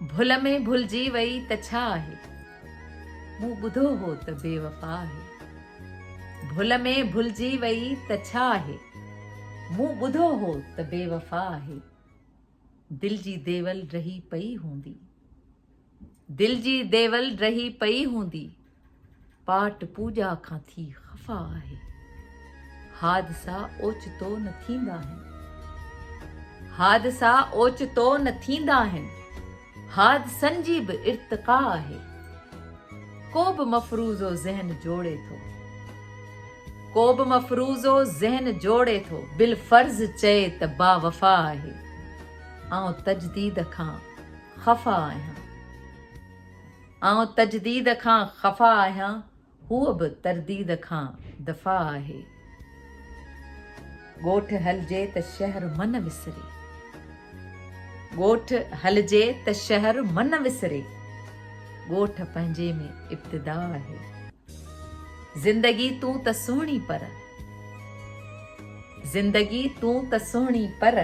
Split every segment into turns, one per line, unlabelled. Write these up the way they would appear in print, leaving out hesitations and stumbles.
ڀل ۾ ڀلجي وئي ته ڇا آهي؟ مون ٻڌو هو ته بي وفا آهي. ڀل ۾ ڀلجي وئي ته ڇا آهي؟ مون ٻڌو هو ته بي وفا آهي. دل جي ديول رهي پئي هوندي. دل جي ديول رهي پئي هوندي. پاٽ پوڄا کان ٿي خفا آهي. حادثا اوچتو نه ٿيندا آهن. حادثا اوچتو نه ٿيندا آهن. حادثن جي به ارتقا آهي. ڪو به مفروضو ذهن جوڙي ٿو. ڪو به مفروضو ذهن جوڙي ٿو. بالفرض چئي ته باوفا آهي. آئون تجديد کان خفا آهيان. آئون تجديد کان خفا آهيان، هوء به ترديد کان دفاع آهي. ڳوٺ هلجي ته شهر من وسري. ڳوٺ هلجي ته شهر من وسري. ڳوٺ پنهنجي ۾ ابتدا آهي. زندگي تون ته سهڻي پر. زندگي تون ته سهڻي پر.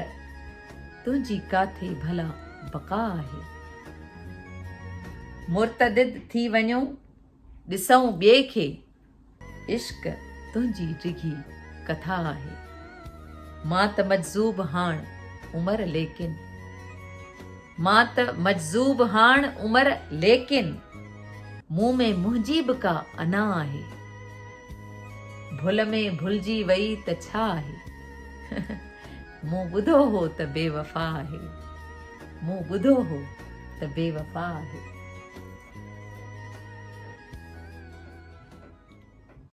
تنهنجي ڪاٿي ڀلا بقا آهي. مرتدد ٿي وڃون ڏسون ٻئي کي. عشق تنهنجي ڊگهي ڪٿا آهي. مان ته مجذوب هاڻ عمر ليڪن. مان ته مجذوب هاڻ عمر ليڪن. مون ۾ منهنجي به ڪا انا آهي. ڀل ۾ ڀلجي وئي ته ڇا آهي. مون ٻڌو هو ته بي وفا آهي. مون ٻڌو هو ته بي وفا آهي.